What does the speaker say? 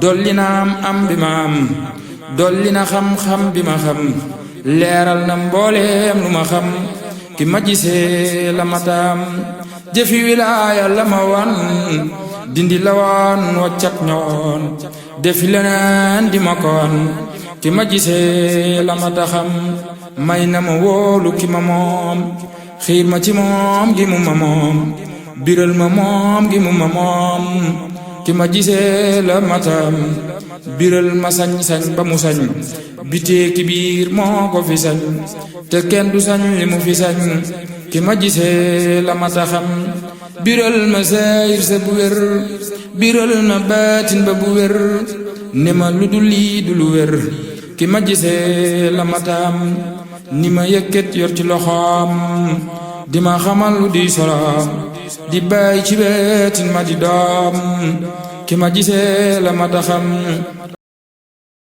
dolli na am bi ma am dolli na xam-xam bi ma xam leeral na mbooleem lu ma xam ki ma gisee la mataam jëfi wilaaya la ma wan dindi la woon waccat ñoon defi leneen di ma koon ki ma gisee la mata xam may na ma wóolu ki ma moom xiir ma ci moom gi mu ma moom biral ma moom gi mu ma moom ki ma gisee la matam biral ma sañ-sañ ba mu sañ bitee ki biir moo ko fi sañ te kenn du sañ li mu fi sañ ki ma gisee la mata xam biral ma sayir sa bu wér biral ma baatin ba bu wér ne ma lu dul lii du lu wér ki ma gisee la matam ni ma yëkkat yor ci loxoom di ma xamal lu di soloom di bàyyi ci beetin ma di doom ki ma gisee la mata xam